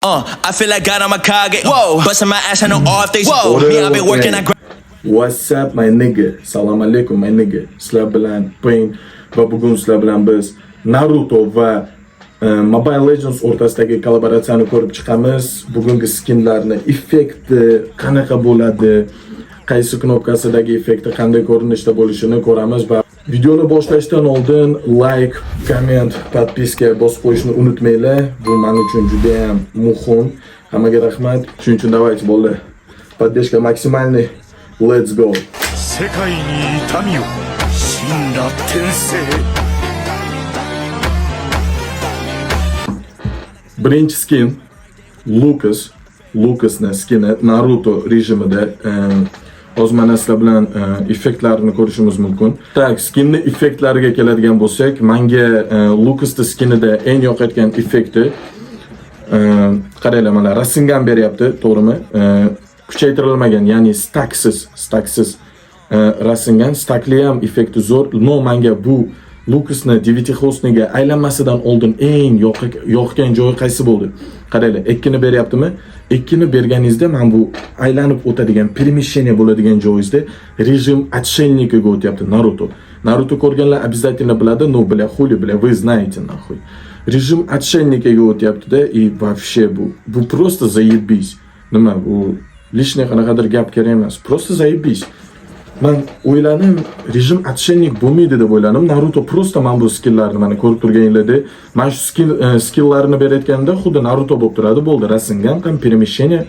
I feel like God, I'm a Kage. Whoa, busting my ass, I know all if they. Whoa, me, I've been working, I What's up, my nigga? Salam alaykum, my nigga. Sizlar bilan Pain va bugun sizlar bilan biz Naruto va Mobile Legends o'rtasidagi kollaboratsiyani ko'rib chiqamiz. Bugungi skinlarni effekti qanaqa bo'ladi, qaysi knopkasidagi effekti qanday ko'rinishda bo'lishini ko'ramiz va videoni boshlashdan oldin like, comment, подписка bosib qo'yishni unutmanglar. Bu men uchun juda ham muhim. Hammaga rahmat. Shuning uchun давайте, bolalar. Поддержка максимальный. Let's go. 世界に痛みを神羅転生。 Birinchi skin Lucas. Lucasni skini Naruto rejimida. Hozir mana sizlar bilan effektlarini ko'rishimiz mumkin. Так, skinni effektlariga keladigan bo'lsak, menga Lucasni skinida eng yoqayotgan effekti, qaranglar, mana Rasengan beryapti, to'g'rimi? Kuchaytirilmagan, ya'ni staksiz Rasengan, stakli ham effekti zo'r. Но menga bu Lucasni Девятихвостный ga aylanmasidan oldin eng yoqgan joyi qaysi bo'ldi? Qaranglar, ikkini beryaptimi? Ikkini berganingizda mana bu aylanib o'tadigan, перемещение bo'ladigan joyingizda rejim отшельника ga o'tyapti Naruto. Naruto ko'rganlar обязательно biladi, ну, бля, хули, бля, вы знаете, нахуй. Rejim отшельника ga o'tyapti-da, и вообще bu просто заебись. Nima bu, лишний qanaqadir gap kerak emas. Просто заебись. Man o'yladim, rejim отшельник bo'lmaydi deb o'yladim. Naruto просто mana bu skilllarni mana ko'rib turganinglardek, mana shu skilllarini berayotganda xuddi Naruto bo'lib turadi, bo'ldi. Rasengan там перемещение.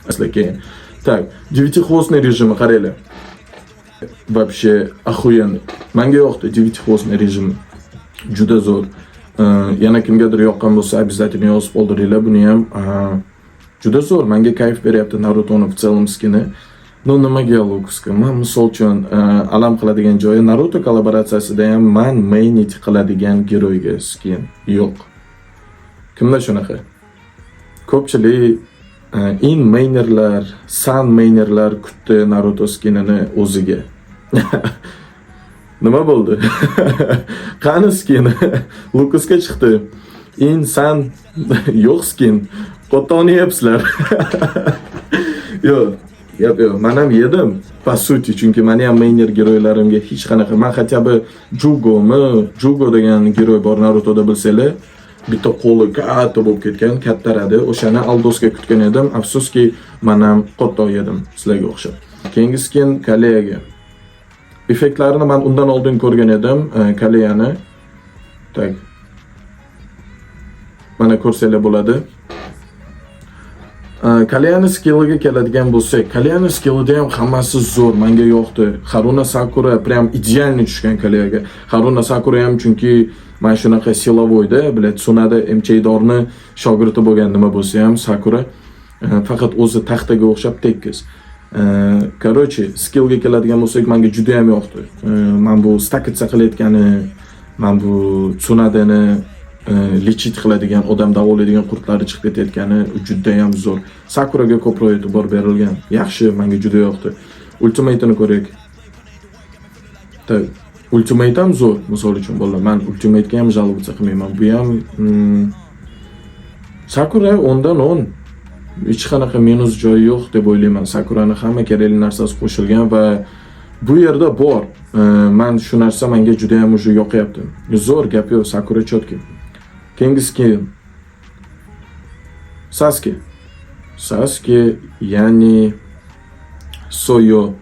Asli keyin. Так, девятихвостный rejimi qaranglar. Вообще охуенный. Menga yoqdi девятихвостный rejimi. Juda zo'r. Yana kimgadir yoqqan bo'lsa, обязательно yozib qoldiringlar buni ham. Juda zo'r, menga kayf beryapti Narutoni в целом skini. Ну, nimaga Lucasga? Man misol uchun alam qiladigan joyi, Naruto kollaboratsiyasida ham man mainit qiladigan geroyga skin yo'q. Kimda shunaqa? Ko'pchilik in mainerlar, san mainerlar kutdi Naruto skinini o'ziga. Nima bo'ldi? Qani skin? Lucasga chiqdi. Insan yo'q skin. Qo'toni yeyapsizlar. Yo'q, yo'q, yo'q. Men ham yedim, по сути, chunki meni ham mainer geroylarimga hech qanaqa, men хотя бы Jugomi, Jugo degan geroy bor Narutoda, bilsanglar, bitta qo'li katta bo'lib ketgan, kattaradi. O'shani Aldosga kutgan edim. Afsuski, men ham qotto yedim sizlarga o'xshab. Keyingi skin Kaleyaga. Effektlarini men undan oldin ko'rgan edim, Kaleyani. Так. Mana ko'rsanglar bo'ladi. Kaleyani skilliga keladigan bo'lsak, Kaleyani skillida ham hammasi zo'r, menga yoqdi. Haruna Sakura прям идеальный tushgan Kaleyaga. Haruna Sakura ham chunki mana shunaqa силовой da, блядь, Tsunade MCDorni shogirdi bo'lgan nima bo'lsa ham Sakura faqat o'zi taxtaga o'xshab tekis. Короче, skillga keladigan bo'lsak, menga juda ham yoqdi. Man bu stakitsa qilayotgani, man bu Tsunadeni лечить qiladigan, odam davolaydigan qurtlari chiqib ketayotgani juda ham zo'r. Sakuraga ko'proq e'tibor berilgan. Yaxshi, menga juda yoqdi. Ultimate'ini ko'raylik. Так, Ultimate ham zo'r, misol uchun, bolalar. Man Ultimate'ga ham жаловаться qilmayman. Bu ham Sakura 10dan 10. Hech qanaqa minus joyi yo'q deb o'ylayman. Sakurani hamma kerakli narsasi qo'shilgan va bu yerda bor. Man shu narsa menga juda ham уже yoqyapti. Zo'r, gap yo'q, Sakura чёткий. Keyingi skin Sasuke. Sasuke, ya'ni Soyo.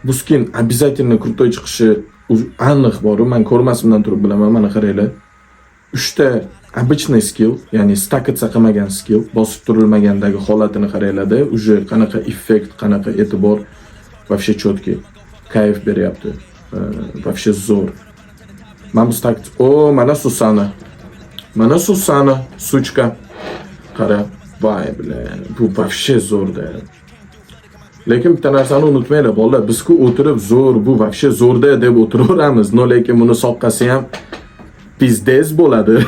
Bu skin обязательно крутой chiqishi aniq bor. Man ko'rmasimdan turib bilaman. Mana qaranglar. Uchta обычный skill, ya'ni stakatsa qilmagan skill, bosib turilmagandagi holatini qaranglarda, уже qanaqa effekt, qanaqa e'tibor, вообще четкий. Kayf beryapti. Вообще zo'r. Mana bu stak, o, mana Susana. Mana Susana, сучка. Qara, voy, бля, bu вообще zo'rda. Lekin bitta narsani unutmanglar, bolalar, biz-ku o'tirib zo'r, bu вообще zo'rda deb o'tiraveramiz. Но lekin buni soqqasi ham пиздец bo'ladi.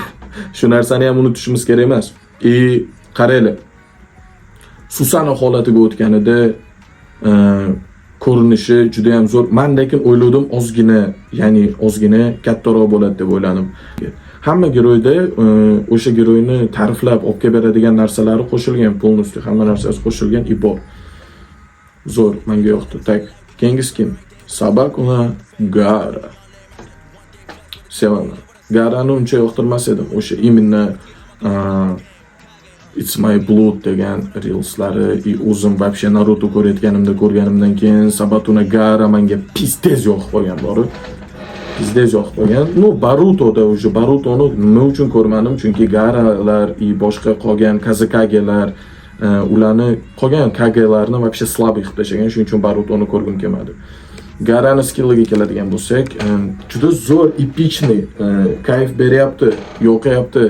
Shu narsani ham unutishimiz kerak emas. И qaranglar. Susana holatiga o'tganida ko'rinishi juda ham zo'r. Men lekin o'yladim, ozgina, ya'ni ozgina kattaroq bo'ladi deb o'yladim. Hamma герой da o'sha герой ni ta'riflab olib kelib beradigan narsalari qo'shilgan, полностью hamma narsasi qo'shilgan и bor. Zo'r, menga yoqdi. Так, keyingi skin. Sabakuna Gara. Sevaman. Garani uncha yoqtirmas edim. O'sha именно "It's my blood" degan reelslari и o'zim вообще Naruto ko'rayotganimda ko'rganimdan keyin Sabatuna Gara menga пиздец yoqib qolgan borib. Пиздец yoqib qolgan. Ну, Barutoda уже Barutoni nima uchun ko'rmadim? Chunki Garalar и boshqa qolgan Kazekagelar, ularni qolgan Kagelarni вообще слабый qilib tashlagan. Shuning uchun Barutoni ko'rgim kelmadi. Garani skilliga keladigan bo'lsak, juda zo'r, эпичный, kayf beryapti, yoqyapti.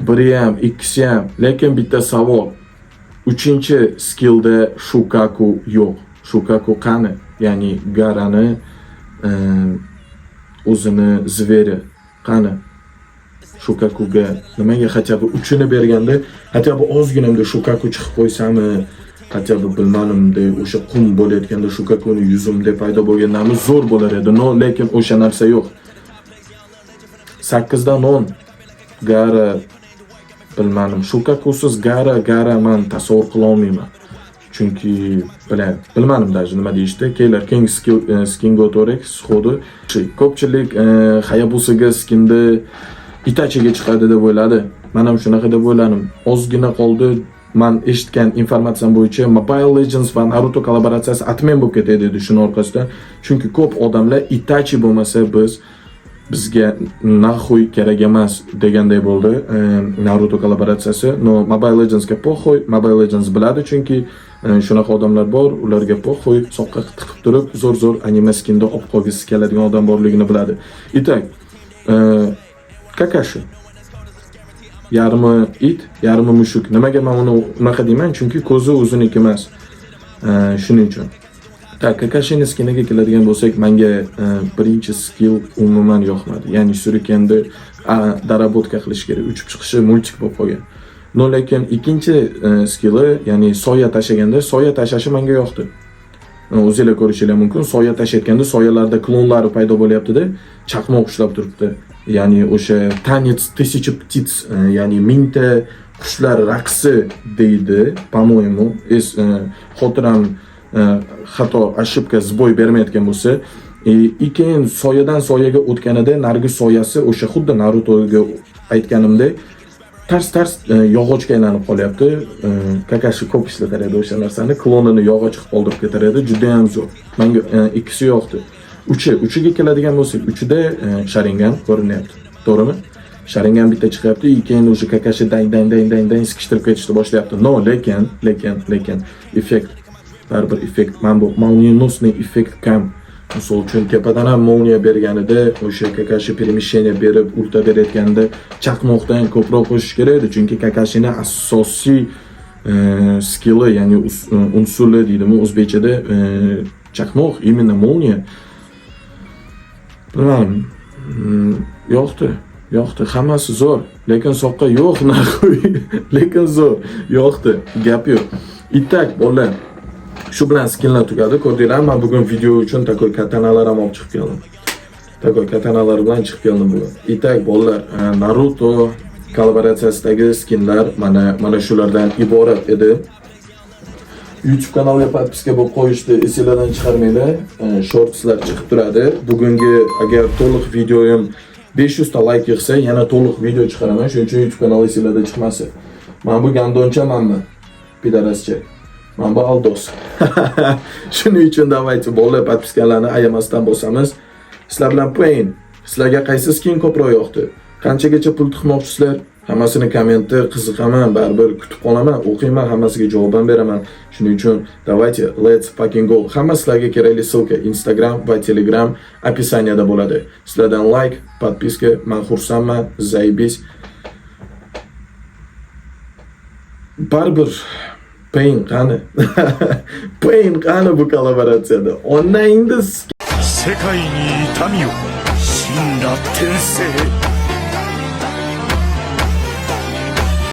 Biri ham, ikkisi ham, lekin bitta savol. Uchinchi skillda Shukaku yo'q. Shukaku qani? Ya'ni Garani o'zini зверь i qani? Shukakuga nimaga хотя бы uchini berganda, хотя бы ozginamda Shukaku chiqib qo'ysami, хотя бы bilmadim, o'sha qum bo'layotganda Shukakuni yuzimda paydo bo'lgandami zo'r bo'lar edi. Но, lekin o'sha narsa yo'q. 8 dan 10 Gara, bilmadim. Shukakusiz Gara man tasavvur qila olmayman. Chunki bilmadim даже nima deyishdi. Kelar, keyingi skinga o'taverak сходу. Ko'pchilik Hayabusaga skinda Itachiga chiqadi deb o'yladi. Men ham shunaqa deb o'yladim. Ozgina qoldi. Man eshitgan informatsiyam bo'yicha Mobile Legends va Naruto kollaboratsiyasi отмен bo'lib ketadi dedi shuni orqasidan. Chunki ko'p odamlar Itachi bo'lmasa bizga нахуй kerak emas deganday bo'ldi Naruto kollaboratsiyasi. Но Mobile Legendsga похуй, Mobile Legends biladi, chunki shunaqa odamlar bor, ularga похуй, soqqa tiqib turib zo'r-zo'r anime skinda olib qolgisi keladigan odam borligini biladi. Итак, Kakashi yarmi it, yarmi mushuk. Nimaga men uni unaqa deyman? Chunki ko'zi o'ziniki emas. Shuning uchun. Так, Kakashini skiniga keladigan bo'lsak, menga birinchi skill umuman yoqmadi. Ya'ni shurikenni доработка qilish kerak. Uchib chiqishi мультик bo'lib qolgan. Но lekin ikkinchi skilli, ya'ni soya tashlaganda, soya tashlashi menga yoqdi. O'zinglar ko'rishinglar mumkin. Soya tashlayotganda soyalarda klonlari paydo bo'lyapti-da, chaqmoq ushlab turibdi. Ya'ni o'sha "танец тысячи птиц", ya'ni mingta qushlar raqsi deydi, по-моему, es xotiram xato, ошибка, сбой bermayotgan bo'lsa, и keyin soyadan soyaga o'tganida narigi soyasi o'sha xuddi Narutoga aytganimdek tars tars yog'ochga aylanib qolyapti. Kakashi ko'p ishlatar edi o'sha narsani, klonini yog'och qilib qoldirib ketar edi. Juda ham zo'r. Menga ikkisi yoqdi. Uchiga keladigan bo'lsak, uchida Sharingan ko'rinyapti. To'g'rimi? Sharingan bitta chiqyapti, и keyin o'sha Kakashi dang dang dang dang dang sikishtirib ketishni boshlayapti. Но, lekin effekt, baribir effekt, mana bu молниеносный effekt kam. Misol uchun, tepadan ham молния berganida, o'sha Kakashi перемещение berib, ulta berayotganda chaqmoqdan ko'proq qo'shish kerak edi, chunki Kakashini asosiy skilli, ya'ni unsuli deydimi o'zbekchada, chaqmoq, именно молния. Bilmadim, yoqdi, yoqdi, hammasi zo'r, lekin soqqa yo'q, нахуй, lekin zo'r, yoqdi, gap yo'q. Итак, bolalar, shu bilan skinlar tugadi. Ko'rdinglar, man bugun video uchun такой katanalar ham olib chiqib keldim. Такой katanalar bilan chiqib keldim bugun. Итак, bolalar, Naruto kollaboratsiyasidagi skinlar mana shulardan iborat edi. YouTube kanalga подписка bo'lib qo'yishni esinglardan chiqarmanglar. Shortslar chiqib turadi. Bugungi agar to'liq videoyim 500 ta like yig'sa, yana to'liq video chiqaraman. Shuning uchun YouTube kanali esinglarda chiqmasin. Mana bu гандон chamanmi? Пидарас cha. Mana bu Aldos. Shuning uchun давайте, bolalar, подписка larni ayamasdan bosamiz. Sizlar bilan Pain. Sizlarga qaysi skin ko'proq yoqdi? Qanchagacha pul tiqmoqchisizlar? Hammasini kommentda qiziqaman, baribir kutib qolaman, o'qiyman, hammasiga javob ham beraman. Shuning uchun давайте, let's fucking go. Hamma sizlarga kerakli ссылка Instagram va Telegram описание da bo'ladi. Sizlardan like, подписка, men xursandman, заебись. Baribir Pain qani? Pain qani bu kollaboratsiyada? Onangni 世界に痛みを。神羅転生。